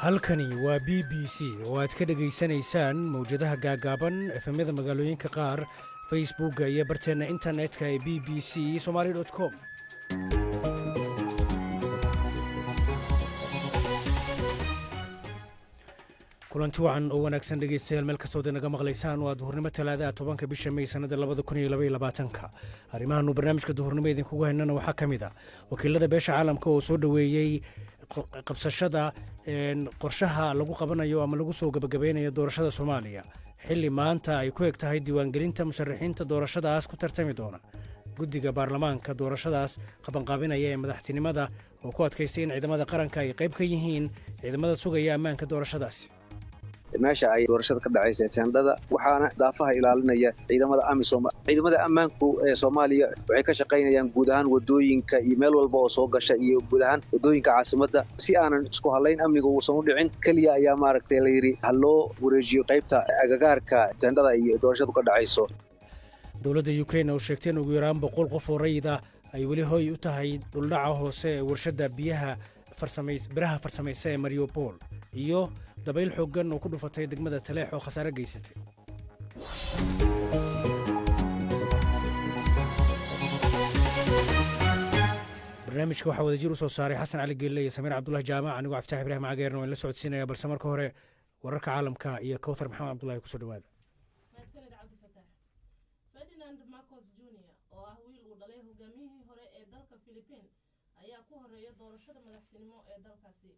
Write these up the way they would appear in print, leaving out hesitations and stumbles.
Halkani waa BBC oo aad ka dhegaysanaysaan mawjadaha gaagaaban, FM-yada magaalooyinka qaar, Facebookga iyo barteenna internetka ee bbcsomali.com. Kulanti wacan oo wanaagsan, dhegaystayaal, meel kastood inaga maqlaysaan. Waa duhurnimo Talaadaha, 10-ka bisha May, sannada 2022-ka. Arrimahaanu barnaamijka duhurnimo idinkugu haynana waxaa ka mid ah wakiilada beesha caalamka oo soo dhoweeyey qabsashada qorshaha lagu qabanayo ama lagu soo gebagabeynayo doorashada Soomaaliya, xilli maanta ay ku eg tahay diiwaangelinta musharaxiinta doorashadaas ku tartami doona. Guddiga baarlamaanka doorashadaas qabanqaabinaya ee madaxtinimada oo ku adkaystay in ciidamada qaranka ay qayb ka yihiin ciidamada sugaya ammaanka doorashadaasi. Meesha ay doorashada ka dhacaysa teendhada waxaana daafaha ilaalinaya ciidamada AMISOM. Ciidamada ammaanku ee Soomaaliya waxay ka shaqaynayaan guud ahaan wadooyinka iyo meel walba oo soo gasha iyo guud ahaan wadooyinka caasimadda, si aanan isku hadlayn amniga uusan u dhicin. Keliya ayaa, maaragtay, la yidhi ha loo wareejiyo qaybta agagaarka teendhada iyo doorashadu ka dhacayso. Dowladda Ukrain oo sheegtay in ugu yaraan 100 qof oo rayid ah ay weli hoy u tahay dhuldhaca hoose ee warshadda biyaha biraha farsamaysa ee Mariupol, iyo dabayl xooggan oo ku dhufatay degmada Taleex oo khasaare geysatay. Barnaamijka waxaa wadajir u soo saaray Xasan Cali Geelle iyo Samiir Cabdulahi Jaamac. Anigoo Caftaax Ibraahim Cageerna waan la socodsiinaya, balse marka hore wararka caalamka iyo Kowthar Maxamed Cabdulahi. Kusoo dhawaada. Mahadsanid, Cabdifataax. Ferdinand Marcos Junior, oo ah wiil uu dhalay hogaamiyihii hore ee dalka Philipiin, ayaa ku horeeya doorashada madaxtinimo ee dalkaasi.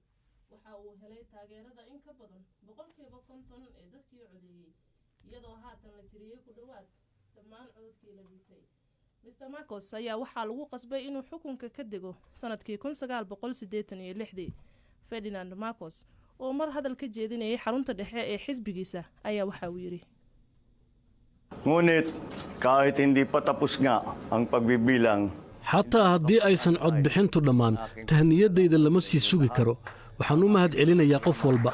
Waxa uu helay taageerada in ka badan 50% ee dadkii codeeyey, iyadoo haatan la tiriyey ku dhowaad dhammaan codadkii la dhiibtay. Mr Marcos ayaa waxaa lagu qasbay inuu xukunka ka dego sanadkii 1986-dii. Ferdinand Marcos oo mar hadal ka jeedinayay xarunta dhexe ee xisbigiisa ayaa waxa uu yidhi: Ngunit kahit hindi pa tapos nga ang pagbibilang, Xataa haddii aysan codbixintu dhammaan, tahniyaddayda lama sii sugi karo. Waxaan u mahad celinayaa qof walba,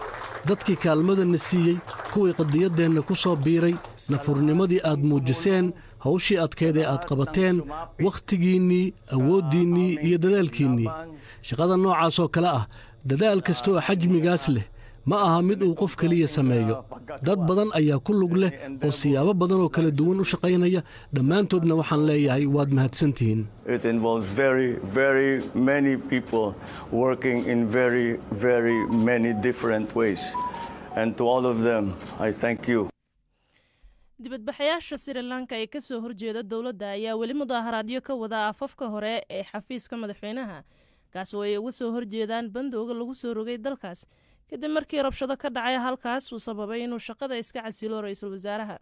dadkii kaalmadana siiyey, kuwii qadiyaddeenna ku soo biiray, nafurnimadii aad muujiseen, hawshii adkeyd ee aad qabateen, wakhtigiinnii, awooddiinnii iyo dadaalkiinnii. Shaqada noocaas oo kale ah, dadaal kasta oo xajmigaas leh, ma aha mid uu qof keliya sameeyo. Dad badan ayaa ku lug leh oo siyaabo badan oo kala duwan u shaqaynaya. Dhammaantoodna waxaan leeyahay waad mahadsantihiin. it involves very, very many people working in very, very many different ways. And to all of them, I thank you. Dibadbaxayaasha Sri Lanka ee kasoo horjeeda dowladda ayaa weli mudaaharaadyo ka wada afafka hore ee xafiiska madaxweynaha, kaas oo ay uga soo horjeedaan bandowga lagu soo rogay dalkaas, kadib markii rabshado ka dhacay halkaas uu sababay inuu shaqada iska casilo ra-iisul wasaaraha.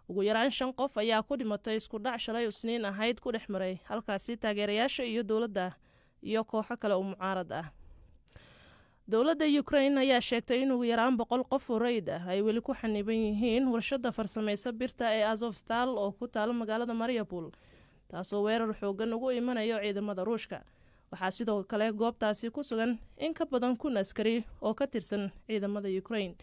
Ugu yaraan shan qof ayaa ku dhimatay isku dhac shalay Isniin ahayd ku dhex maray halkaasi taageerayaasha iyo dowladda iyo kooxo kale oo mucaarad ah. Dowladda Ukrain ayaa sheegtay in ugu yaraan 100 qof oo rayid ah ay weli ku xaniban yihiin warshada farsameysa birta ee Azovstal oo ku taalo magaalada Mariupol, taasoo weerar xoogan ugu imanayo ciidamada Ruushka. Waxaa sidoo kale goobtaasi ku sugan in ka badan 1000 askari oo ka tirsan ciidamada Ukrain.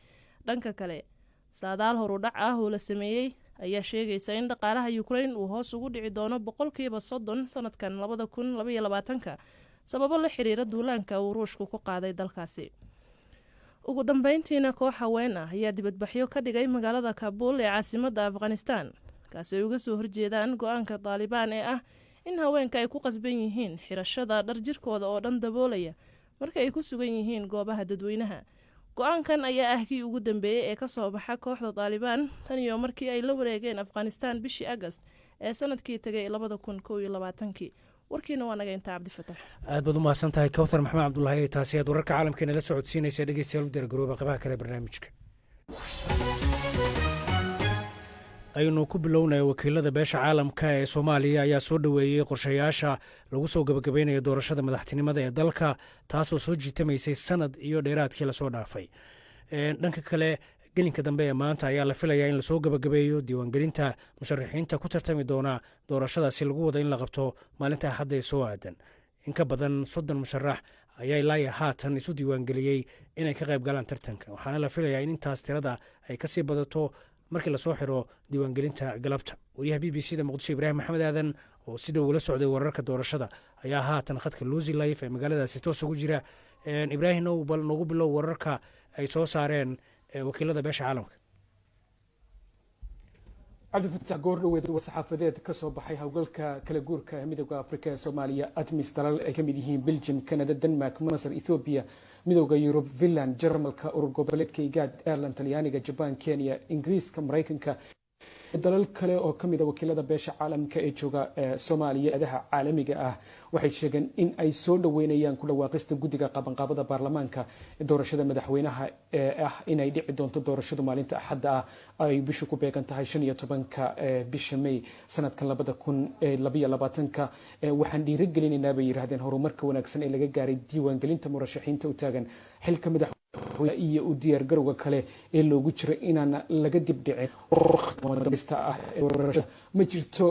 Dhanka kale, saadaal horudhac ah oo la sameeyey ayaa sheegaysa in dhaqaalaha Ukrain uu hoos ugu dhici doono 30% sanadkan 2022-ka, sababo la xiriira duulaanka uu Ruushku ku qaaday dalkaasi. Ugu dambeyntiina, koox haween ah ayaa dibadbaxyo ka dhigay magaalada Kabuul ee caasimadda Afghanistan, kaasi ay uga soo horjeedaan go-aanka Daalibaan ee ah in haweenka ay ku qasban yihiin xirashada dhar jirkooda oo dhan daboolaya marka ay ku sugan yihiin goobaha dadweynaha. Go-aankan ayaa ah kii ugu dambeeyey ee kasoo baxa kooxda Daalibaan tan iyo markii ay la wareegeen Afghanistan bishii Agast ee sanadkii tagay 2021-kii. Warkiina waa naga intaa, Cabdifatax. Aad baad u mahadsan tahay, Kowthar Maxamed Cabdulaahi. Taasi aad wararka caalamkeena la socodsiinaysa. Dhegeystayaal, u diyaargarooba qaybaha kale barnaamijka. Aynu ku bilownay. Wakiilada beesha caalamka ee Soomaaliya ayaa soo dhoweeyey qorshayaasha lagu soo gabagabeynayo doorashada madaxtinimada ee dalka, taasoo soo jiitamaysay sanad iyo dheeraadkii lasoo dhaafay. Dhanka kale, gelinka dambe ee maanta ayaa la filayaa in lasoo gabagabeeyo diiwaangelinta musharaxiinta ku tartami doona doorashadaasi lagu wada in la qabto maalinta Axadda ee soo aadan. In ka badan 30 musharax Ayaa ilaa haatan isu diiwaangeliyey inay ka qayb galaan tartanka, waxaana la filayaa in intaas tirada ay kasii badato markii lasoo xiro diiwaangelinta galabta. Wariyaha BBC da Muqdisho, Ibraahim Maxamed Aadan, oo si dhow ula socday wararka doorashada, ayaa haatan khadka Lucy Life ee magaaladaasi toos ugu jira. Ibraahimow, bal nagu bilow wararka ay soo saareen wakiilada beesha caalamka. Cabdifatax, goordhoweed saxaafadeed ka soo baxay howlgalka kala guurka ee Midowda Afrika ee Soomaaliya, ATMIS, dalal ay ka mid yihiin Belgium, Canada, Denmark, Masar, Ethiopia, Midowda Yurub, Finland, Jarmalka, urur goboleedka IGAD, Ireland, Talyaaniga, Jaban, Kenya, Ingiriiska, Maraykanka, dalal kale oo kamid a wakiilada beesha caalamka ee jooga Soomaaliya, adaha caalamiga ah, waxay sheegeen in ay soo dhaweynayaan ku dhawaaqista guddiga qabanqaabada baarlamaanka doorashada madaxweynaha ee ah inay dhici doonto doorashadu maalinta Axadda ah, ay bishu ku beegan tahay 15-ka bisha May sanadkan 2022-ka. Waxaan dhiirigelinaynaa, bay yidhahdeen, horumarka wanaagsan ee laga gaaray diiwaangelinta murashaxiinta u taagan xilka madax iyo u diyaargarowga kale ee loogu jiro inaan laga dibdhicin ah. Ma jirto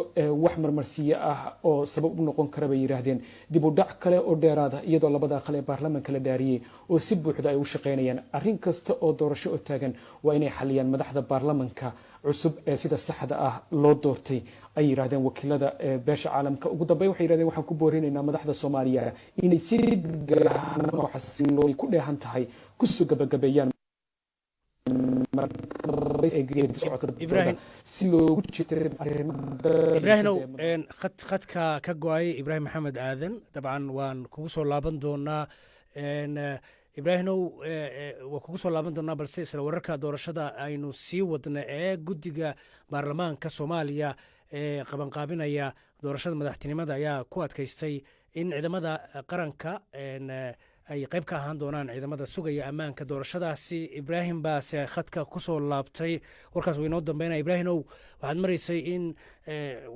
wax marmarsiyo ah oo sabab u noqon kara, bay yidhaahdeen, dib u dhac kale oo dheeraada, iyadoo labada aqal ee baarlamaanka la dhaariyey oo si buuxda ay u shaqeynayaan. Arrin kasta oo doorasho oo taagan waa inay xaliyaan madaxda baarlamanka cusub ee sida saxda ah loo doortay, ay yidhahdeen wakiilada beesha caalamka. Ugu dambeyn waxay yidhahdeen, waxaan ku boorinaynaa madaxda Soomaaliya inay si xasilooni ku dheehan tahay kusoo gabagabeeyaan si loogu Ibraahimow, khadka ka go-ay Ibraahim Maxamed Aadan. Dabcan waan kugu soo laaban doonaa, Ibraahimow, waa kugu soo laaban doonaa, balse isla wararka doorashada aynu sii wadna. Ee guddiga baarlamaanka Soomaaliya ee qabanqaabinaya doorashada madaxtinimada ayaa ku adkaystay in ciidamada qaranka ay qayb ka ahaan doonaan ciidamada sugaya ammaanka doorashadaasi. Ibraahim baase khadka kusoo laabtay, warkaas waa inoo dambeynaya. Ibraahimow, waxaad maraysay in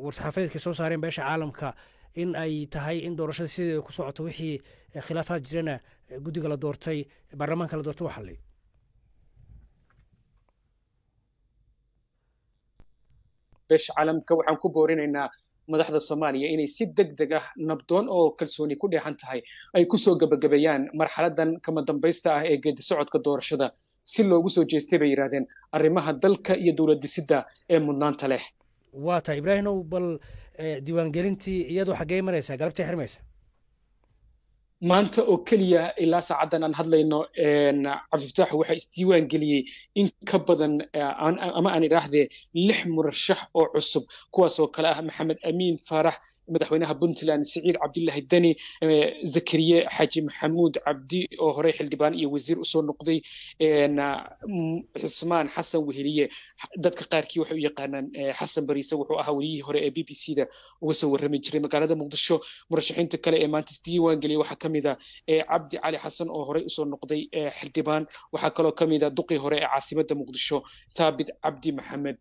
war-saxaafadeedkay soo saareen beesha caalamka in ay tahay in doorashada sideeda ku socoto, wixii khilaafaad jirana guddiga la doortay, baarlamaanka la doortay u xalliyo. Beesha caalamka waxaan ku boorinaynaa madaxda Soomaaliya inay si deg deg ah, nabdoon oo kalsooni ku dheehan tahay ay kusoo gabagabeeyaan marxaladan kama dambaysta ah ee geedi socodka doorashada, si loogu soo jeestay, bay yidhahdeen, arrimaha dalka iyo dowlad dhisidda ee mudnaanta leh. Waa tahay, Ibraahimow, bal diiwaangelintii iyadoo xaggee maraysaa? Galabtay xirmaysa. Maanta oo keliya ilaa saacaddan aan hadlayno, Cabdifataax, waxaa isdiiwaan geliyey in ka badan, ama aan idhaahdee, lix murashax oo cusub, kuwaas oo kale ah Maxamed Amiin Faarax, madaxweynaha Puntland, Siciid Cabdillahi Deni, Zakariye Xaaji Maxamuud Cabdi oo horey xildhibaan iyo wasiir usoo noqday, Xusmaan Xasan Weheliye, dadka qaarkii waxay u yaqaanaan Xasan Bariise, wuxuu ahaa wariyihii hore ee BBC da uga soo warrami jiray magaalada Muqdisho. Murashaxiinta kale ee maanta isdiiwaan geliyey waxaa kamida Cabdi Cali Xasan oo horey usoo noqday xildhibaan. Waxaa kaloo kamida duqii hore ee caasimada Muqdisho, Thaabit Cabdi Maxamed.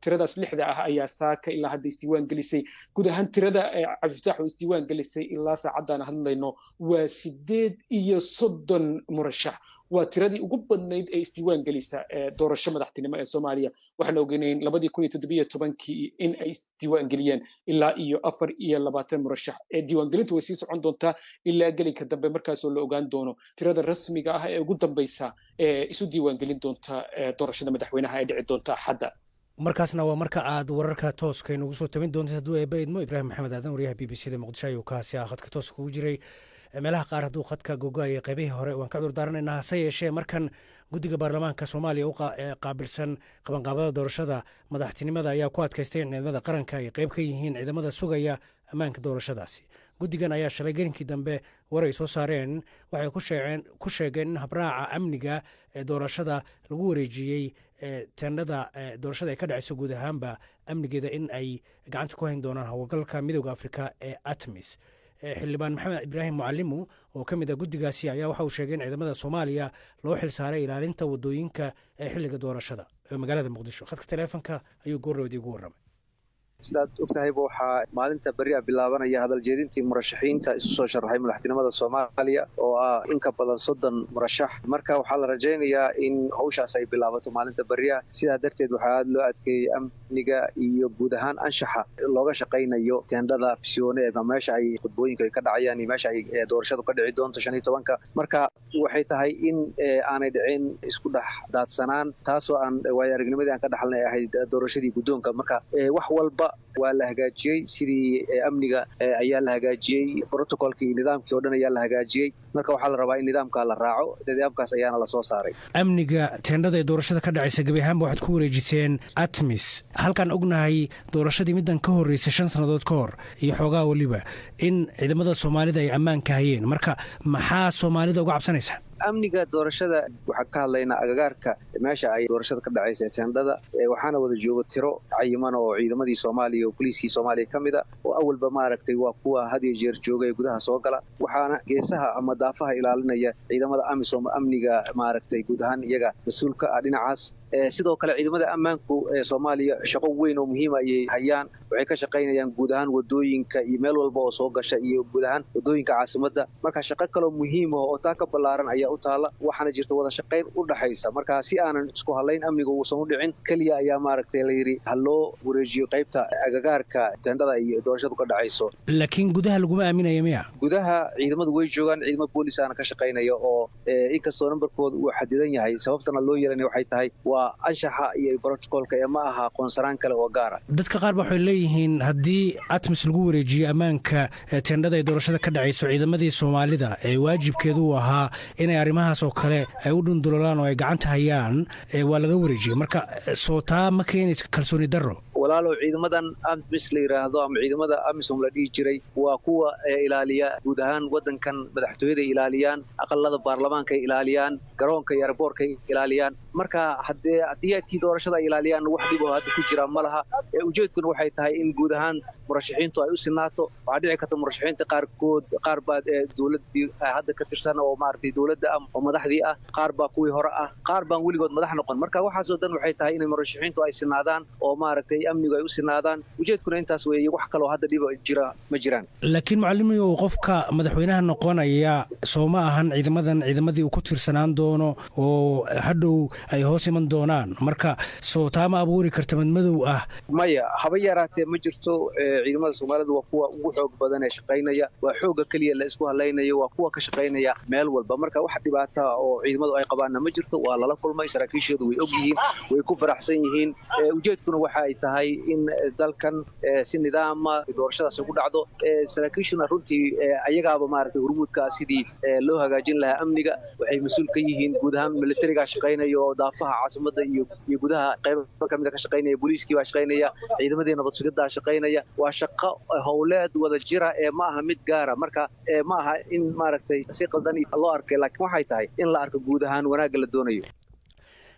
Tiradaas lixda ah ayaa saaka ilaa hadda isdiiwaan gelisay. Guud ahaan tirada Cabdifatax oo isdiiwaan gelisay ilaa saacaddan hadlayno waa 38 murashax. Waa tiradii ugu badnayd ee isdiiwaan gelisa doorasho madaxtinimo ee Soomaaliya. Waxaan ogeynayn 2017-kii in ay isdiiwaan geliyeen ilaa iyo 24 murashax. Diiwaangelintu way sii socon doontaa ilaa gelinka dambe, markaasoo la ogaan doono tirada rasmiga ah ee ugu dambaysa ee isu diiwaangelin doonta doorashada madaxweynaha ee dhici doonta Axadda. Markaasna waa marka aad wararka tooska inugu soo tabin doonta, hadduu Eebbe idmo. Ibraahim Maxamed Aadan, waryaha BBC da Muqdisho, ayuu kaasi ah, khadka tooska ugu jiray. Meelaha qaar hadduu khadka gogo-ayay qaybihii hore, waan ka cudur daaranaynaa. Hase yeeshee markan guddiga baarlamaanka Soomaaliya u qaabilsan qabanqaabada doorashada madaxtinimada ayaa ku adkaystay in ciidamada qaranka ay qayb ka yihiin ciidamada sugaya ammaanka doorashadaasi. Guddigan ayaa shalay gelinkii dambe war ay soo saareen waxay ku sheegeen in habraaca amniga ee doorashada lagu wareejiyey teendhada doorashada ay ka dhacayso guud ahaanba amnigeeda in ay gacanta ku hayn doonaan howlgalka Midowda Afrika ee ATMIS. Xildhibaan Maxamed Ibraahim Mucalimu oo ka mid ah guddigaasi ayaa waxa uu sheegay in ciidamada Soomaaliya loo xil saaray ilaalinta wadooyinka ee xilliga doorashada ee magaalada Muqdisho. Khadka taleefonka ayuu goordhoweed igu warramay. Sidaad og tahayba, waxaa maalinta berri a bilaabanaya hadaljeedintii murashaxiinta isu soo sharaxay madaxtinimada Soomaaliya, oo ah in ka badan 30 murashax. Marka waxaa la rajaynayaa in hawshaas ay bilaabato maalinta berri ah. Sidaa darteed waxaa aada loo adkeeyey amniga iyo guud ahaan anshaxa looga shaqaynayo teendhada Afisyoone ee meesha ay khudbooyinka ay ka dhacayaan iyo meesha ay doorashadu ka dhici doonto 15-ka. Marka waxay tahay in aanay dhicin isku dhex daadsanaan, taasoo aan waayo aragnimadii aan ka dhaxalnay ahayd doorashadii guddoonka. Marka wax walba waa la hagaajiyey, sidii amniga ayaa la hagaajiyey, protocolkii iyo nidaamkii oo dhan ayaa la hagaajiyey. Marka waxaa la rabaa in nidaamkaa la raaco, nidaamkaas ayaana lasoo saaray. Amniga teendhada ee doorashada ka dhacaysa gebi ahaanba waxaad ku wareejiseen ATMIS. Halkaan ognahay doorashadii middan ka horreysay 5 sannadood ka hor iyo xoogaa weliba in ciidamada Soomaalida ay ammaanka hayeen. Marka maxaa Soomaalida uga cabsanaysaa? Amniga doorashada waxaan ka hadlaynaa agagaarka meesha ay doorashada ka dhacaysa ee teendhada. Waxaana wada jooga tiro cayiman oo ciidamadii Soomaaliya oo boliiskii Soomaaliya ka mid a, oo awalba maaragtay waa kuwa had iyo jeer jooga ee gudaha soo gala. Waxaana geesaha ama daafaha ilaalinaya ciidamada AMISOM, amniga maaragtay guud ahaan iyaga mas-uulka ah dhinacaas. Sidoo kale ciidamada ammaanku ee Soomaaliya shaqo weyn oo muhiima ayay hayaan. Waxay ka shaqaynayaan guud ahaan wadooyinka iyo meel walba oo soo gasha iyo guud ahaan wadooyinka caasimadda. Marka shaqo kaloo muhiim ah oo taa ka ballaaran ayaa u taala, waxaana jirta wada shaqayn u dhaxaysa. Marka si aanan isku hadlayn amniga uusan u dhicin, keliya ayaa maaragtay la yidhi ha loo wareejiyo qaybta agagaarka teendhada iyo doorashadu ka dhacayso. Laakiin gudaha laguma aaminaya miya? Gudaha ciidamadu way joogaan, ciidamo boolis aana ka shaqaynaya, oo inkastoo nambarkooda uu xadidan yahay. Sababtana loo yeelanaya waxay tahay waa anshaxa iyo protocolka ee ma aha qoonsaraan kale oo gaara. Dadka qaar ba waxay leeyihiin haddii ATMIS lagu wareejiyo ammaanka teendhada ay doorashada ka dhacayso, ciidamadii Soomaalida ee waajibkeedu uu ahaa inay arrimahaas oo kale ay u dhundulolaan oo ay gacanta hayaan waa laga wareejiyey. Marka soo taa ma keenayso kalsooni darro? Walaalow, ciidamadan ATMIS la yidhaahdo ama ciidamada AMISOM la dhihi jiray waa kuwa ilaaliya guud ahaan waddankan. Madaxtooyada ilaaliyaan, aqalada baarlamaanka ay ilaaliyaan, garoonka iyo airportkay ilaaliyaan. Marka haddee haddii tii doorashada ay ilaaliyaan, wax dhib oo hadda ku jira ma laha. Ujeedkuna waxay tahay in guud ahaan murashaxiintu ay u sinaato. Waxaa dhici karta murashaxiinta qaarkood, qaar baa dowladdii hadda ka tirsan oo maaragtay dowladda ah oo madaxdii ah, qaar baa kuwii hore ah, qaar baan weligood madax noqon. Marka waxaasoo dhan waxay tahay inay murashaxiintu ay sinaadaan oo maaragtay amnigu ay u sinaadaan. Ujeedkuna intaas weeye, wax kaloo hadda dhiba jira ma jiraan. Laakiin mucalimiyow, qofka madaxweynaha noqonaya soo ma ahan ciidamadan ciidamadii uu ku tiirsanaan doono oo hadhow ay hoos iman doonaan? Marka soo taa ma abuuri karta madmadow ah? Maya, haba yaraatee ma jirto. Ciidamada Soomaalidu waa kuwa ugu xoog badan ee shaqaynaya, waa xoogga keliya la isku hadlaynayo, waa kuwa ka shaqaynaya meel walba. Marka wax dhibaata oo ciidamadu ay qabaanna ma jirto. Waa lala kulmay saraakiishoodu, way og yihiin, way ku faraxsan yihiin. Ujeedkuna waxa ay tahay in dalkan si nidaama doorashadaasi ku dhacdo. Saraakiishuna runtii ayagaaba maaragtay hormuudka sidii loo hagaajin lahaa amniga. Waxay mas-uul ka yihiin guud ahaan militarigaa shaqaynaya oo daafaha caasimada iyo gudaha qaybo kamida ka shaqaynaya, booliiskii baa shaqaynaya, ciidamadii nabad sugidaa shaqaynaya. Waa shaqo howleed wada jira ee ma aha mid gaara. Marka ma aha in maaragtay si qaldan loo arkay, laakiin waxay tahay in la arko guud ahaan wanaagga la doonayo.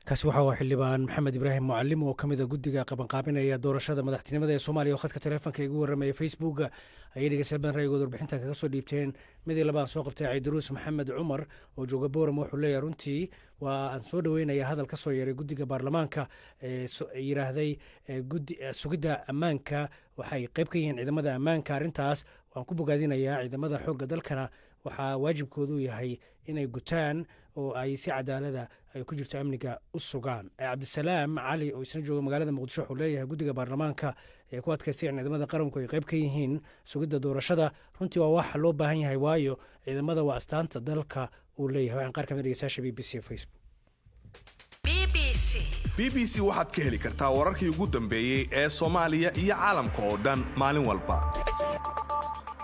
Kaasi waxa uu xildhibaan Maxamed Ibraahim Mucalim oo ka mid a guddiga qabanqaabinaya doorashada madaxtinimada ee Soomaaliya oo khadka taleefonka igu warramaya. Facebooka ayay dhegeystayaal badan ra'yigooda warbixintan kaga soo dhiibteen. Midii labaan soo qabtay, Caydaruus Maxamed Cumar oo jooga Boorama wuxuu leeyahay: "Runtii waa aan soo dhoweynaya hadal ka soo yeeray guddiga baarlamaanka ee yidhaahday guddi sugidda ammaanka waxay qayb ka yihiin ciidamada ammaanka. Arrintaas waan ku bogaadinayaa. Ciidamada xoogga dalkana waxaa waajibkoodu yahay inay gutaan oo ay si cadaalada ay ku jirto amniga u sugaan." Cabdisalaam Cali oo isna jooga magaalada Muqdisho wuxuu leeyahay: "Guddiga baarlamaanka ee ku adkaystay in ciidamada qaranku ay qayb ka yihiin sugidda doorashada runtii waa waxa loo baahan yahay, waayo ciidamada waa astaanta dalka uu leeyahay." Waxaan qaar ka mid dhegeystayaasha BBC Facebook. BBC waxaad ka heli kartaa wararkii ugu dambeeyey ee Soomaaliya iyo caalamka oo dhan maalin walba.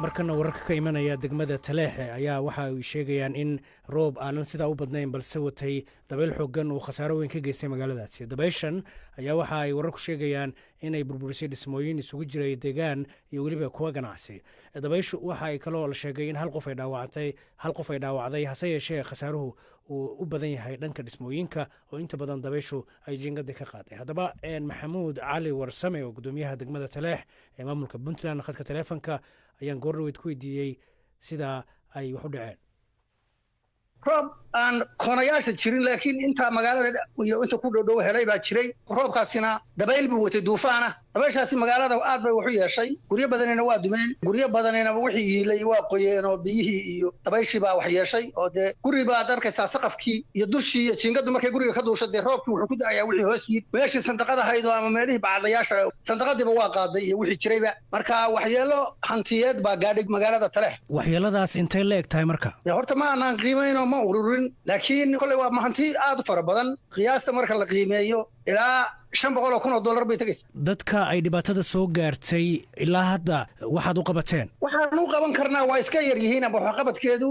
Markana wararka ka imanaya degmada Taleexe ayaa waxa ay sheegayaan in roob aanan sidaa u badnayn balse watay dabayl xooggan uu khasaaro weyn ka geystay magaaladaasi. Dabayshan ayaa waxa ay wararku sheegayaan inay burburisay dhismooyin isugu jiray deegaan iyo weliba kuwa ganacsi. Dabayshu waxa ay kaloo la sheegay in hal qof ay dhaawactay, hal qof ay dhaawacday, hase yeeshee khasaaruhu uu u badan yahay dhanka dhismooyinka oo inta badan dabayshu ay jiingada ka qaaday. Haddaba Maxamuud Cali Warsame oo gudoomiyaha degmada Taleex ee maamulka Puntland khadka taleefonka ayaan goordhaweyd ku weydiiyey sidaa ay wax u dhaceen. Roob aan koonayaasha jirin, laakiin intaa magaalada iyo inta ku dhowdhow helay baa jiray. Roobkaasina dabayl buu watay duufaana. Dabayshaasi magaalada aad bay wax u yeeshay. Guryo badanina waa dumeen, guryo badanina wixii yiilay waa qoyeen, oo biyihii iyo dabayshii baa wax yeeshay. Oo dee guri baad arkaysaa saqafkii iyo dushii iyo jiingadu markay guriga ka duusho, dee roobkii wuxuu ku da'ayaa wixii hoos yid. Meeshii sandaqad ahayd oo ama meelihii bacadayaasha, sandaqadiiba waa qaaday iyo wixii jirayba. Marka waxyeelo hantiyeed baa gaadhay magaalada Talex. Waxyeeladaas intay la eg tahay marka? Horta ma aanaan qiimayn oo ma ururin, laakiin kolley waa hanti aad u fara badan. Qiyaasta marka la qiimeeyo, ilaa $500,000 bay tegaysa. Dadka ay dhibaatada soo gaartay ilaa hadda waxaad u qabateen? Waxaan u qaban karnaa waa iska yar yihiin ama waxqabadkeedu.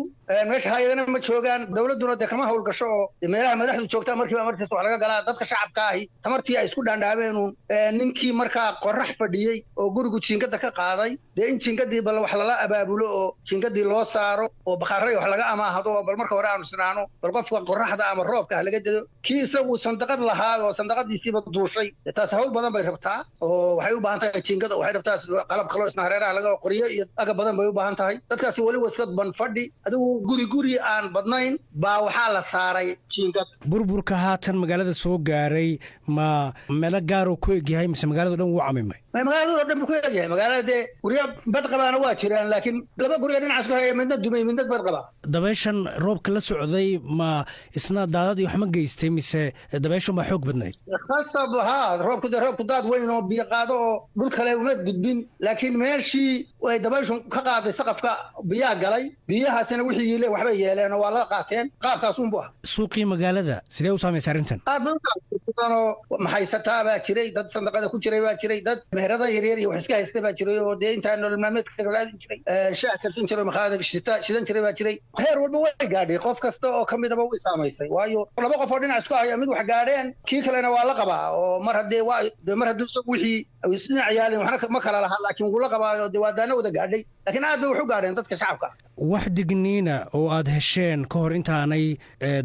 Meesha hay-adana ma joogaan, dowladduna dee kama howlgasho, oo meelaha madaxdu joogtaa markiiba markiis wax laga galaa. Dadka shacabka ahi tamartii ay isku dhaandhaameen uun. Ninkii markaa qorax fadhiyey oo gurigu jiingada ka qaaday, dee in jiingadii bal wax lala abaabulo oo jiingadii loo saaro oo bakaaray wax laga amaahdo, oo bal marka hore aanu sinaano bal qofka qoraxda ama roobka ah laga dado. Kii isagu sandaqad lahaa oo sandaqadiisiiba duushay, taas hawl badan bay rabtaa, oo waxay u baahan tahay jiingada, waxay rabtaa qalab kaloo isna hareeraha laga qoriyo iyo agab badan bay u baahan tahay. Dadkaasi weli waska banfadhi. Adigu guri guri aan badnayn baa waxaa la saaray jiingad. Burburka haatan magaalada soo gaaray ma meelo gaaruu ku egyahay mise magaalado dhan wuu camimay? Magaalada oo dhan buu ku egyahay. Magaalada dee guryo bad qabaana waa jiraan, laakiin laba guryo dhinacaas ku haya, midna dumay, midna bad qabaa. Dabayshan roobka la socday ma isna daadad iyo wax ma geystay mise dabayshan baa xoog badnayd? Khasab haa, roobku dee roobku daad weyn oo biyo qaado oo dhul kale uma gudbin, laakiin meeshii ay dabayshu ka qaaday saqafka biyaha galay. Biyahaasina wixii yiile waxbay yeeleen oo waa la qaateen. Qaabkaas unbu ah. Suuqii magaalada sidee u saamaysa arrintan? Aad bay u maxaysataa baa jiray, dad sandaqada ku jiray baa jiray, dad meherada yaryar iyo wax iska haysta baa jiray, oo dee intaa nolol maalmeedka raadin jiray, shaah karsan jiray, makhaayada shidan jiray baa jiray. Heer walba way gaadhay, qof kasta oo ka midaba way saamaysay, waayo laba qof oo dhinac isku haya, mid wax gaadheen kii kalena waa la qabaa. Oo mar haddee waa de mar haddii isagu wixii isdhinac yaalin, waxna ma kala lahaa, laakiin wuu la qabaayo. Dee waa daana wada gaadhay, laakiin aad bay wax u gaadheen dadka shacabka. Wax digniina oo aad hesheen ka hor intaanay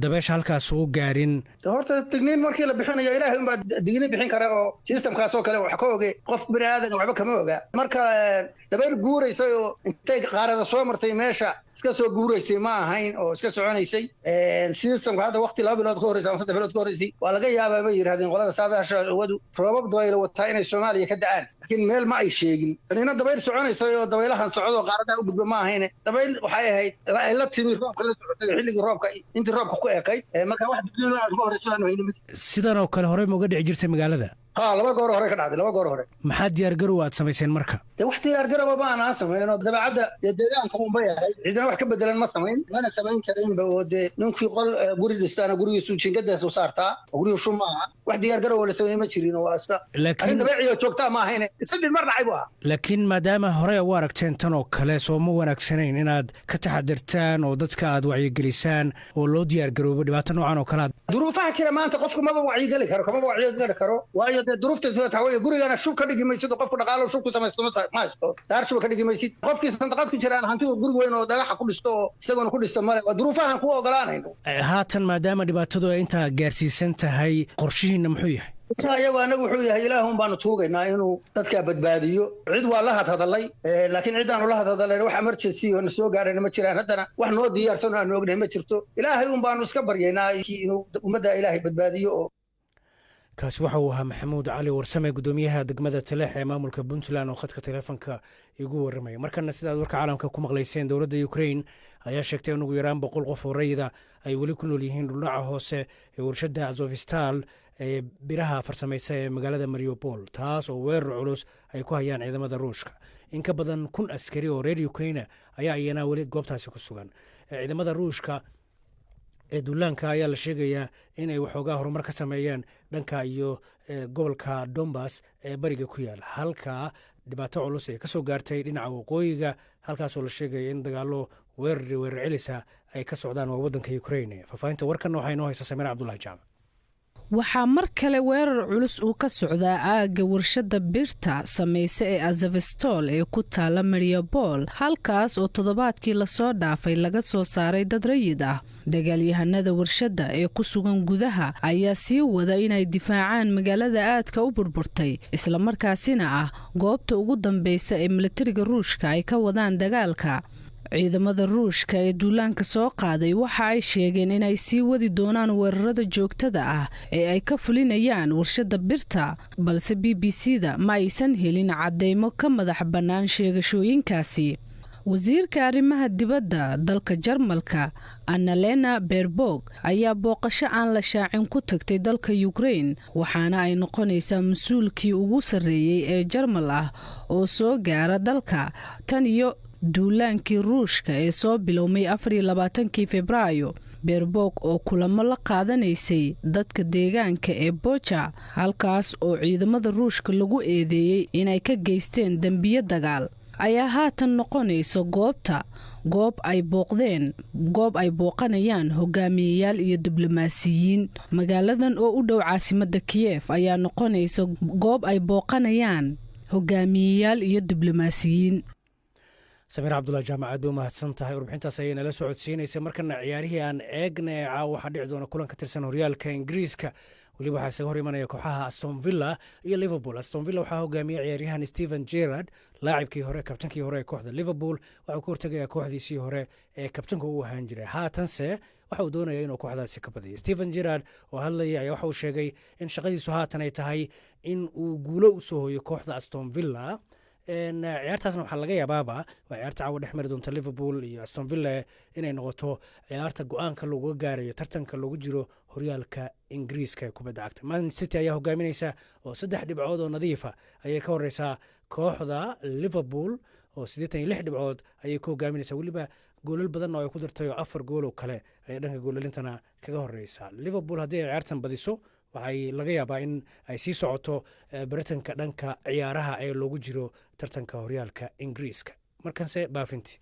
dabeesha halkaas soo gaarin? Horta digniin markii la bixinayo, Ilaahay unbaa digniin bixin kara, oo systemkaas oo kale wax ka oge. Qof bini aadan waxba kama oga. Marka dabayl guuraysay oo intay qaarada soo martay meesha iska soo guuraysay ma ahayn, oo iska soconaysay. Systemka hadda waqti 2 bilood ka horreysay ama 3 bilood ka horreysay waa laga yaabaa, bay yidhahdeen qolada saadaasha wadu, roobab dabaylo wataa inay Soomaaliya ka da'aan, laakiin meel ma ay sheegin. Tanina dabayl soconaysay oo dabaylahan socdo qaaradaha u gudba ma ahayne, dabayl waxay ahayd ay la timi roobka la socotay, xilligii roobka intii roobka ku ekayd. Marka wax digniin aad ka horreyso aanu haynin. Sidan oo kale horey ma uga dhici jirtay magaalada? Ha, laba goor hore ka dhacday, laba goor hore. Maxaa diyaargarow aad samayseen marka? Dee wax diyaargarowba ma aanaan samayn, oo dabeecadda dee deegaanka unbay ahayd. Cidina wax ka bedelan ma samayn, mana samayn karinba, oo dee ninkii qol guri dhistaana gurigiisu jiingadaas u saartaa, oo gurigu shub maaha. Wax diyaargarow la sameey ma jirin, oo waa iska arrin dabeeci oo joogtaa ma ahayne, isidhin mar dhacay bu ahaa. Laakiin maadaama horey u aragteen tan oo kale, soo ma wanaagsanayn inaad ka taxadirtaan oo dadka aad wacyigelisaan oo loo diyaargaroobo dhibaato noocan oo kale? Duruufaha jira maanta qofku maba wacyigeli karo, kamaba wacyigeli karo, waayo dee duruufta waxaa weeye gurigana shub ka dhigi maysid, oo qofku dhaqaalo shub ku samaysto ma haysto, daar shuba ka dhigi maysid. Qofkii sandaqad ku jiraan hantidu guri weyn oo dhagaxa ku dhisto oo isaguna ku dhisto male. Waa duruufahan kuwa ogolaanayno. Haatan maadaama dhibaatadu ay intaa gaarsiisan tahay, qorshihiinna muxuu yahay? Iyagu anagu wuxuu yahay, Ilaahun baanu tuugaynaa inuu dadkaa badbaadiyo. Cid waa la hadhadalay, laakiin cid aanu la hadhadalayna wax emergency oo na soo gaarayna ma jiraan. Haddana wax noo diyaarsan oo aanu ognahay ma jirto. Ilaahay un baanu iska baryaynaa inuu ummadda Ilaahay badbaadiyo oo Kaasi waxa uu ahaa Maxamuud Cali Warsame, guddoomiyaha degmada Taleex ee maamulka Puntland, oo khadka taleefonka igu warramaya. Markana, sida aad warka caalamka ku maqlayseen, dowladda Ukrain ayaa sheegtay in ugu yaraan 100 qof oo rayida ay weli ku nool yihiin dhuldhaca hoose ee warshadda Azovstal ee biraha farsamaysa ee magaalada Mariupol, taas oo weerar culus ay ku hayaan ciidamada Ruushka. In ka badan 1000 askari oo reer Ukraina ayaa iyana weli goobtaasi ku sugan. Ciidamada Ruushka ee duulaanka ayaa la sheegayaa inay waxoogaa horumar ka sameeyeen dhanka iyo gobolka Donbas ee bariga ku yaal, halka dhibaato culus ay kasoo gaartay dhinaca waqooyiga, halkaasoo la sheegaya in dagaalo weerar weerar celisa ay ka socdaan waa waddanka Ukraine. Faahfaahinta warkanna waxaa inoo haysa Samiir Cabdulahi Jaamac. Waxaa mar kale weerar culus uu ka socdaa aagga warshadda birta samaysa ee Azovstal ee ku taala Mariupol, halkaas oo toddobaadkii lasoo dhaafay laga soo saaray dad rayid ah. Dagaalyahanada warshadda ee ku sugan gudaha ayaa sii wada inay difaacaan magaalada aadka u burburtay, islamarkaasina ah goobta ugu dambeysa ee milatariga Ruushka ay ka wadaan dagaalka. Ciidamada Ruushka ee duulaanka soo qaaday waxa ay sheegeen inay sii wadi doonaan weerarada joogtada ah ee ay ka fulinayaan warshadda birta, balse BBC-da ma aysan helin caddeymo ka madax bannaan sheegashooyinkaasi. Wasiirka arrimaha dibadda dalka Jarmalka, Annalena Berbog, ayaa booqasho aan la shaacin ku tagtay dalka Ukrein, waxaana ay noqonaysaa mas-uulkii ugu sarreeyey ee Jarmal ah oo soo gaara dalka tan iyo duulaankii Ruushka ee soo bilowmay 24-kii Febraayo. Berbog oo kulamo la qaadanaysay dadka deegaanka ee Boja, halkaas oo ciidamada Ruushka lagu eedeeyey inay ka geysteen dembiyo dagaal, ayaa haatan noqonaysa goobta goob ay booqdeen goob ay booqanayaan hogaamiyeyaal iyo diblomaasiyiin. Magaaladan oo u dhow caasimadda Kiyef ayaa noqonaysa goob ay booqanayaan hogaamiyeyaal iyo diblomaasiyiin. Samiir Cabdullahi Jaamac, aad bay u mahadsan tahay, warbixintaas ayay nala socodsiinaysa. Markana ciyaarihii aan eegna ee caawa. Waxaa dhici doona kulan ka tirsan horyaalka Ingiriiska. Weliba waxaa isaga hor imanaya kooxaha Aston Villa iyo Liverpool. Aston Villa waxaa hogaamiyey ciyaaryahan Steven Gerrard, laacibkii hore, kabtankii hore ee kooxda Liverpool. Waxuu ka hortegayaa kooxdiisii hore ee kabtanka u ahaan jiray, haatanse waxa uu doonaya inuu kooxdaasi ka badiyo. Steven Gerrard oo hadlaya ayaa waxa uu sheegay in shaqadiisu haatan ay tahay in uu guulo usoo hoyo kooxda Aston Villa. Ciyaartaasna waxaa laga yaabaaba, waa ciyaarta caawa dhex mari doonta Liverpool iyo Aston Villa, inay noqoto ciyaarta go-aanka looga gaarayo tartanka loogu jiro horyaalka Ingiriiska ee kubadda cagta. Man City ayaa hogaaminaysa oo 3 dhibcood oo nadiifa ayay ka horeysaa kooxda Liverpool, oo 86 dhibcood ayay ku hogaaminaysaa. Weliba goolal badanna oo ay ku dartay, oo 4 gool oo kale ayay dhanka goollalintana kaga horeysaa Liverpool. Haddii ay ciyaartan badiso, waxay laga yaabaa in ay sii socoto baritanka dhanka ciyaaraha ee loogu jiro tartanka horyaalka Ingiriiska. Markanse baafinti.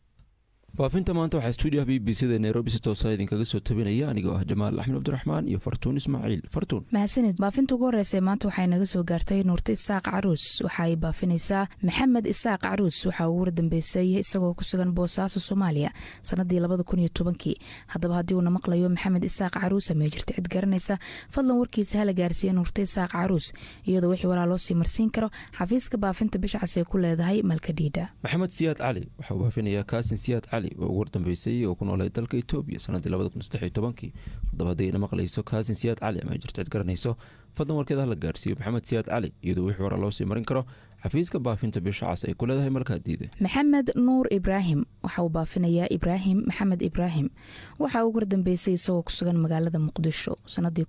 Baafinta maanta waxaa stuudiyaha BBC da Nairobi si toosa idinkaga soo tabinaya anigoo ah Jamaal Axmed Cabdiraxmaan iyo Fartuun Ismaaciil Fartuun. Mahadsanid. Baafinta ugu horeysa maanta waxay naga soo gaartay Nuurta Isaaq Caruus. Waxa ay baafinaysaa Maxamed Isaaq Caruus. Waxaa ugu wardambeysay isagoo ku sugan Boosaaso, Soomaaliya, sanadii 2010-kii. Haddaba haddii uuna maqlayo Maxamed Isaaq Caruus ama jirta cid garanaysa, fadlan warkiisa hala gaarsiiya Nuurta Isaaq Caruus, iyadoo wixii waraa loo sii marsiin karo xafiiska baafinta Bisha Cas ee ku leedahay Malkadhiidha. Maxamed Siyaad Cali waxa uu baafinayaa Kaasin Siyaad Cali oo ugu wardambeysay oo ku noolay dalka Etoobiya sanadii 2013-kii. Haddaba haddii ayna maqlayso Kaasin Siyaad Cali ama jirto cid garanayso, fadlan warkeeda hala gaarsiiyo Maxamed Siyaad Cali, iyadoo wixii hore loo sii marin karo xafiiska baafinta Bisha Cas ay ku leedahay markaa diida. Maxamed Nuur Ibraahim waxa uu baafinayaa Ibraahim Maxamed Ibraahim. Waxa uu wardambeysay isagoo ku sugan magaalada Muqdisho sanadii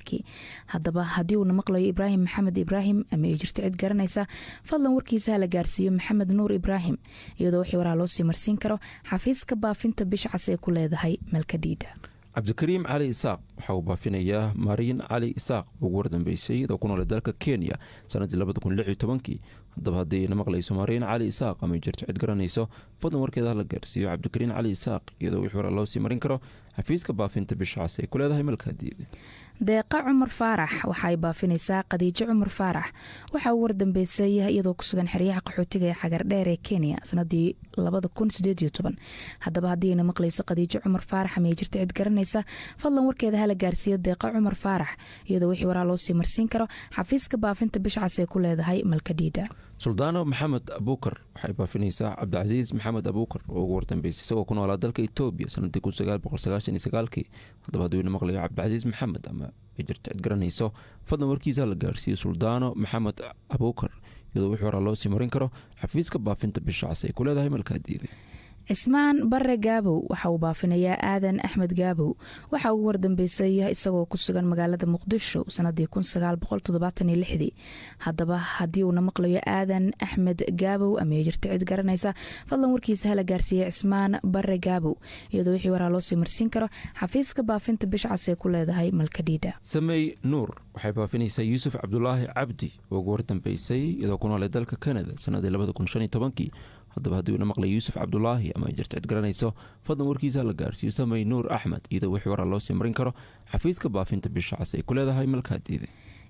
kii. Haddaba haddii uuna maqlayo Ibraahim Maxamed Ibraahim ama ay jirto cid garanaysa, fadlan warkiisa hala gaarsiiyo Maxamed Nuur Ibraahim, iyadoo wixii waraa loo sii marsiin karo xafiiska baafinta Bisha Cas ee ku leedahay Malkadhiidha. Cabdikariim Cali Isaaq waxa uu baafinayaa Mariin Cali Isaaq ugu wardambeysay iyadoo ku noolay dalka Kenya sanadii 2016-kii. Haddaba haddii ayna maqlayso Mariin Cali Isaaq ama jirto cid garanayso, fadlan warkeeda hala gaarsiiyo Cabdikariin Cali Isaaq, iyadoo wixii hore loo sii marin karo xafiiska baafinta Bisha Cas ay ku leedahay malkaadiida. Deeqa Cumar Faarax waxaay baafinaysaa Khadiijo Cumar Faarax. Waxa uu wardambeysay iyadoo ku sugan xeryaha qaxootiga ee Xagardheer ee Kenya sanadii. Haddaba haddii ayna maqlayso Khadiijo Cumar Faarax ama ay jirto cid garanaysa, fadlan warkeeda hala gaarsiiyo Deeqa Cumar Faarax, iyadoo wixii waraa loo sii marsiin karo xafiiska baafinta Bisha Cas ee ku leedahay Malkadhiidha. Suldaano Maxamed Abuukar waxay baafinaysaa Cabdicasiis Maxamed Abuukar oo ugu wardambeysay isagoo ku noolaa dalka Etoobiya sanadii 1999-kii. Haddaba hadduu ina maqlayo Cabdicasiis Maxamed ama ay jirto cid garanayso, fadlan warkiisa la gaarsiiyo Suldaano Maxamed Abuukar, iyadoo wixii horaa loo sii marin karo xafiiska baafinta Bisha Cas ay ku leedahay malkaadiida. Cismaan Bare Gaabow waxa uu baafinayaa Aadan Axmed Gaabow. Waxa uu wardambeysay isagoo ku sugan magaalada Muqdisho sanadii. Haddaba haddii uuna maqlayo Aadan Axmed Gaabow ama ay jirto cid garanaysa, fadlan warkiisa hala gaarsiiya Cismaan Bare Gaabow, iyadoo wixii waraa loo sii marsiin karo xafiiska baafinta Bisha Cas ee ku leedahay Malkadhiidha. Samey Nuur waxay baafinaysaa Yuusuf Cabdulaahi Cabdi oo ugu wardambeysay iyadoo ku noolay dalka Canada sanadii 2015-kii. Haddaba haddii uuna maqlay Yuusuf Cabdulaahi ama ay jirto cid garanayso, fadlan warkiisa la gaarsiiyo Samey Nuur Axmed, iyadoo wixii waraa loo sii marin karo xafiiska baafinta Bisha Cas ay ku leedahay malkaadiida.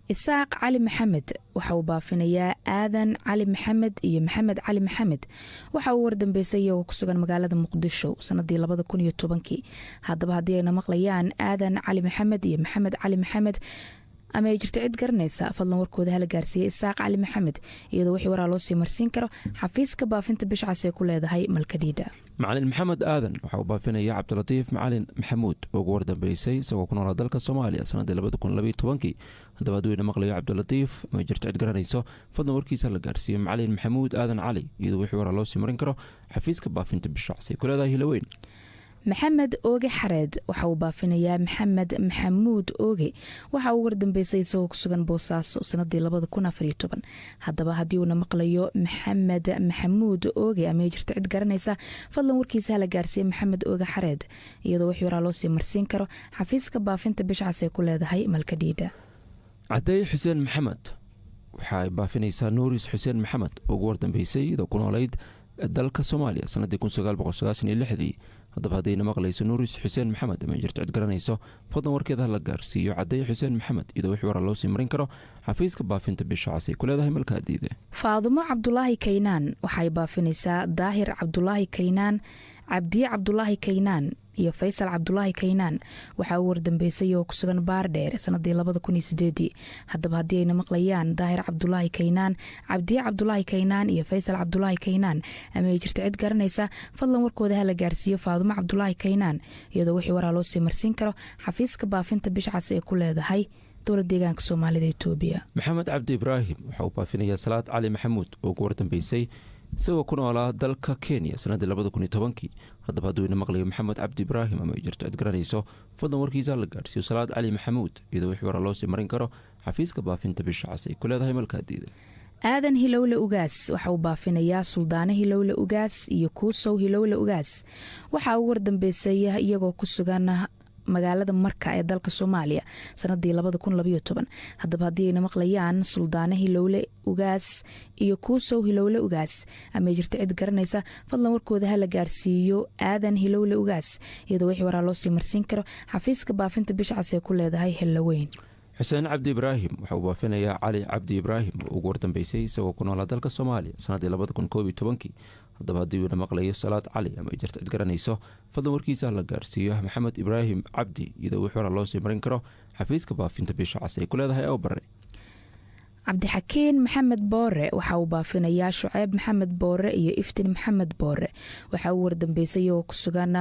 Isaaq Cali Maxamed waxa uu baafinayaa Aadan Cali Maxamed iyo Maxamed Cali Maxamed. Waxa uu wardambeysay iyagoo ku sugan magaalada Muqdisho sanadii 2010-kii. Haddaba haddii ayna maqlayaan Aadan Cali Maxamed iyo Maxamed Cali Maxamed. Ama ay jirto cid garanaysa, fadlan warkooda hala gaarsiiyey Isaaq Cali Maxamed, iyadoo wixii waraa loo sii marsiin karo xafiiska baafinta Bishcas ee ku leedahay Malkadhiidha. Macalin Maxamed Aadan waxa uu baafinaya Cabdilatiif Macalin Maxamuud oo ugu wardambeysay isagoo ku noolaa dalka Soomaaliya sanadii 2012-kii. Haddaba hadduu ina maqlayo Cabdilatiif ma jirto cid garanayso, fadlan warkiisa la gaarsiiyo Macalin Maxamuud Aadan Cali, iyadoo wixii waraa loo sii marin karo xafiiska baafinta Bishacas ay ku leedahay Hilaweyn. Maxamed Ooge Xareed waxa uu baafinayaa Maxamed Maxamuud Ooge. Waxa uu wardambeysay isagoo ku sugan Boosaaso sanadii 2014. Haddaba haddii uuna maqlayo Maxamed Maxamuud Ooge ama jirto cid garanaysa, fadlan warkiisa hala gaarsiiye Maxamed Ooge Xareed, iyadoo wixii waraa loo sii marsiin karo xafiiska baafinta Bishcas ee ku leedahay Malkadhiidha. Cadey Xuseen Maxamed waxa ay baafinaysaa Nuuris Xuseen Maxamed oo ugu wardambeysay iyadoo ku noolayd dalka Soomaaliya sanadii 1996-dii. Haddaba haddayna maqlayso Nuuris Xuseen Maxamed ama jirto cid garanayso, fadlan warkeeda la gaarsiiyo Cadey Xuseen Maxamed, iyadoo wixii waraa loo sii marin karo xafiiska baafinta Bisha Cas ay ku leedahay Malkaadiide. Faadumo Cabdulaahi Kaynaan waxay baafinaysaa Daahir Cabdulaahi Kaynaan, Cabdiye Cabdulaahi Kaynaan iyo Faysal Cabdulaahi Kaynaan. Waxaa u wardambeysay oo ku sugan Baardheer sanadii 2008-dii. Haddaba haddii ayna maqlayaan Daahir Cabdulaahi Kaynaan, Cabdiye Cabdulaahi Kaynaan iyo Faysal Cabdulaahi Kaynaan ama ay jirto cid garanaysa, fadlan warkooda hala gaarsiiyo Faadumo Cabdulaahi Kaynaan, iyadoo wixii waraa loo sii marsiin karo xafiiska baafinta Bishcas ee ku leedahay dowlad deegaanka Soomaalida Itoobiya. Maxamed Cabdi Ibraahim waxa uu baafinayaa Salaad Cali Maxamuud oo ugu wardambeysay isagoo ku noolaa dalka Kenya sanadii 2010-kii. Haddaba hadduu ina maqlayo Maxamed Cabdi Ibraahim ama ay jirto cid garanayso, fadlan warkiisa la gaadhsiiyo Salaad Cali Maxamuud, iyadoo wixii waraa loo sii marin karo xafiiska baafinta Bisha Cas ay ku leedahay Malkaadiida. Aadan Hilowle Ugaas waxa uu baafinayaa Suldaane Hilowle Ugaas iyo Kuusow Hilowle Ugaas. Waxa uu wardambeysay iyagoo ku sugan magaalada Marka ee dalka Soomaaliya sanadii 2012. Haddaba haddii ayna maqlayaan Suldaane Hilowle Ugaas iyo Kuusow Hilowle Ugaas ama jirto cid garanaysa, fadlan warkooda hala gaarsiiyo Aadan Hilowle Ugaas, iyadoo wixii waraa loo sii marsiin karo xafiiska baafinta Bishcas ee ku leedahay Hellaweyn. Xuseen Cabdi Ibraahim waxa uu baafinayaa Cali Cabdi Ibraahim oo ugu wardambeysay isagoo ku noolaa dalka Soomaaliya sanadii 2011-kii. Haddaba haddii uuna maqlayo Salaad Cali ama ay jirto cid garanayso, fadlan warkiisa la gaarsiiyo Maxamed Ibraahim Cabdi, iyadoo wix hora loo sii marin karo xafiiska baafinta Bisha Cas ay ku leedahay Awbare. Cabdixakiin Maxamed Boore waxa uu baafinayaa Shuceyb Maxamed Boore iyo Iftin Maxamed Boore. Waxa uu wardambeysay oo ku sugan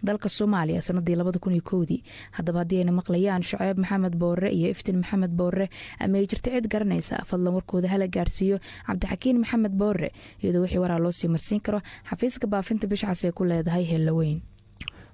dalka Soomaaliya sanadii 2001-dii. Haddaba haddii ayna maqlayaan Shuceyb Maxamed Boore iyo Iftin Maxamed Boore ama ay jirto cid garanaysa, fadlan warkooda hala gaarsiiyo Cabdixakiin Maxamed Boore, iyadoo wixii waraa loo sii marsiin karo xafiiska baafinta Bishcas ee ku leedahay Hellaweyn.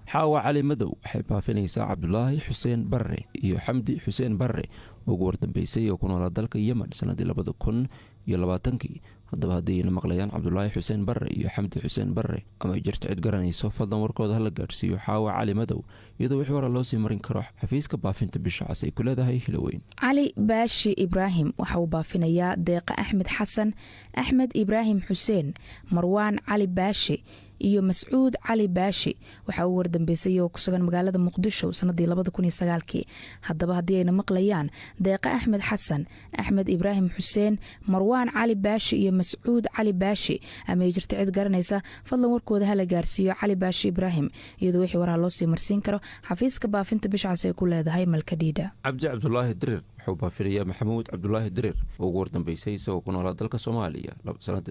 Xaawa Cali Madow waxay baafinaysaa Cabdulaahi Xuseen Barre iyo Xamdi Xuseen Barre oo ugu wardambeysay oo ku noolaa dalka Yemen sanadii 2020-kii. Haddaba haddii ayna maqlayaan Cabdulaahi Xuseen Barre iyo Xamdi Xuseen Barre ama ay jirto cid garanayso, fadlan warkooda hala gaadhsiiyo Xaawa Cali Madow, iyadoo wix wara loo sii marin karo xafiiska baafinta Bisha Cas ay ku leedahay Hiloweyn. Cali Baashi Ibraahim waxa uu baafinayaa Deeqa Axmed Xasan, Axmed Ibraahim Xuseen, Marwaan Cali Baashi iyo Mascuud Cali Baashi. Waxa uu wardambeysay oo ku sugan magaalada Muqdisho sanadii 2009-kii. Haddaba haddii ayna maqlayaan Deeqa Axmed Xasan, Axmed Ibraahim Xuseen, Marwaan Cali Baashi iyo Mascuud Cali Baashi ama ay jirto cid garanaysa, fadlan warkooda hala gaarsiiyo Cali Baashi Ibraahim, iyadoo wixii waraha loo sii marsiin karo xafiiska baafinta Bishcas ay ku leedahay Malkadhiidha. Cabdi Cabdulaahi Dirir wuxuu baafinayaa Maxamuud Cabdulaahi Dirir oo ugu wardambeysay isagoo ku noolaa dalka Soomaaliya sanadii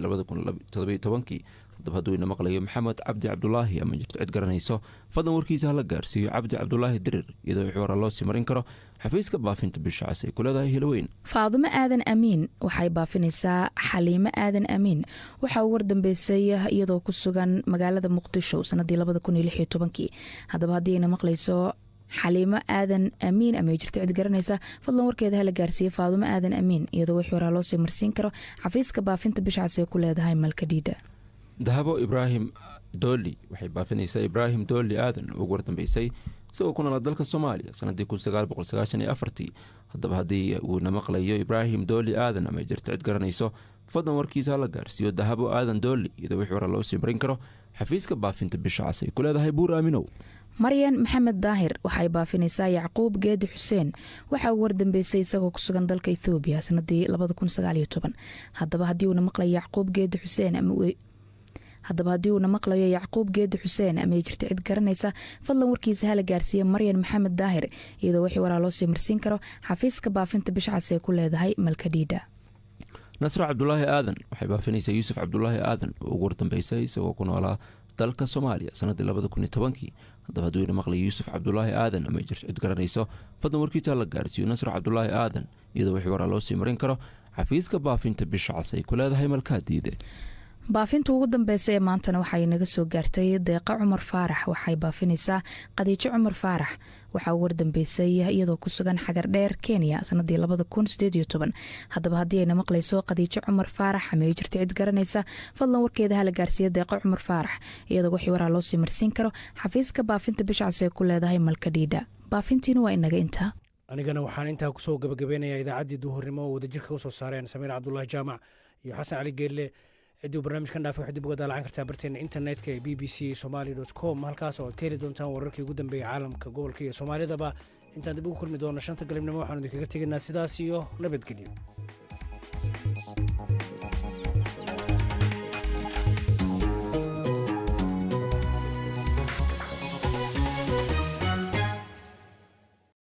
2017-kii. Haddaba hadduu ina maqlayo Maxamed Cabdi Cabdulaahi ama jirto cid garanayso, fadlan warkiisa hala gaarsiiyo Cabdi Cabdulaahi Dirir, iyadoo wixii hore loo sii marin karo xafiiska baafinta Bisha Cas ay ku leedahay Hiloweyn. Faadumo Aadan Amiin waxay baafinaysaa Xaliimo Aadan Amiin. Waxa uu wardambeysay iyadoo ku sugan magaalada Muqdisho sanadii 2016-kii. Haddaba haddii ayna maqlayso Xaliimo Aadan Amiin ama jirto cid garanaysa, fadlan warkeeda hala gaarsiiye Faadumo Aadan Amiin, iyadoo wixii horaa loo sii marsiin karo xafiiska baafinta Bishcas ee ku leedahay Malkadhiidha. Dahabo Ibraahim Dooli waxay baafinaysaa Ibraahim Dooli Aadan oo ugu wardambeysay isagoo ku noolaa dalka Soomaaliya sanadii 1994-tii. Haddaba haddii uuna maqlayo Ibraahim Dooli Aadan ama jirto cid garanayso, fadlan warkiisa hala gaarsiiyo Dahabo Aadan Dooli, iyadoo wixii hore loo sii marin karo xafiiska baafinta Bisha Cas ay ku leedahay Buur Aaminow. Maryan Maxamed Daahir waxay baafinaysaa Yacquub Geedi Xuseen. Waxa uu wardambeysay isagoo ku sugan dalka Ethoobiya sanadii. Haddaba haddii uuna maqlayo Yacquub Geedi Xuseen ama Haddaba haddii uuna maqlayo Yacquub Geedi Xuseen ama ay jirta cid garanaysa, fadlan warkiisa hala gaarsiiya Maryan Maxamed Daahir, iyadoo wixii waraa loo sii marsiin karo xafiiska baafinta Bishcas ee ku leedahay Malkadhiidha. Nasro Cabdulaahi Aadan waxay baafinaysaa Yuusuf Cabdulaahi Aadan oo ugu wardambeysay isagoo ku noolaa dalka Soomaaliya sanadii 2010-kii. Haddaba hadduu ina maqlayo Yuusuf Cabdulaahi Aadan ama jirto cid garanayso, fadlan warkiisa la gaarsiiyo Nasro Cabdulaahi Aadan, iyadoo wixii waraa loo sii marin karo xafiiska baafinta Bisha Cas ay ku leedahay Malkaadiide. Baafinta ugu dambeysa ee maantana waxay naga soo gaartay Deeqa Cumar Faarax. Waxay baafinaysaa Khadiijo Cumar Faarax. Waxaa ugu wardambeysay iyadoo ku sugan Xagar Dheer, Kenya, sanadii 2018. Haddaba haddii ayna maqlayso Khadiijo Cumar Faarax ama ay jirto cid garanaysa, fadlan warkeeda hala gaarsiiya Deeqa Cumar Faarax, iyadoo wixii waraa loo sii marsiin karo xafiiska baafinta Bishcas ee ku leedahay Malkadhiidha. Baafintiina waa inaga intaa. Anigana waxaan intaa kusoo gabagabeynayaa idaacaddii duhurnimo oo wadajirka usoo saareen Samiir Cabdulaahi Jaamac iyo Xasan Cali Geelle. Ciddii barnaamijkan dhaafay waxay dib uga daalacan kartaa barteena internetka ee bbcsomali.com, halkaas oo aad ka heli doontaan wararkii ugu dambeeyay caalamka, gobolka iyo Soomaalidaba. Intaan dib ugu kulmi doono 5-ta galabnimo, waxaanu idinkaga tegaynaa sidaas iyo nabadgelyo.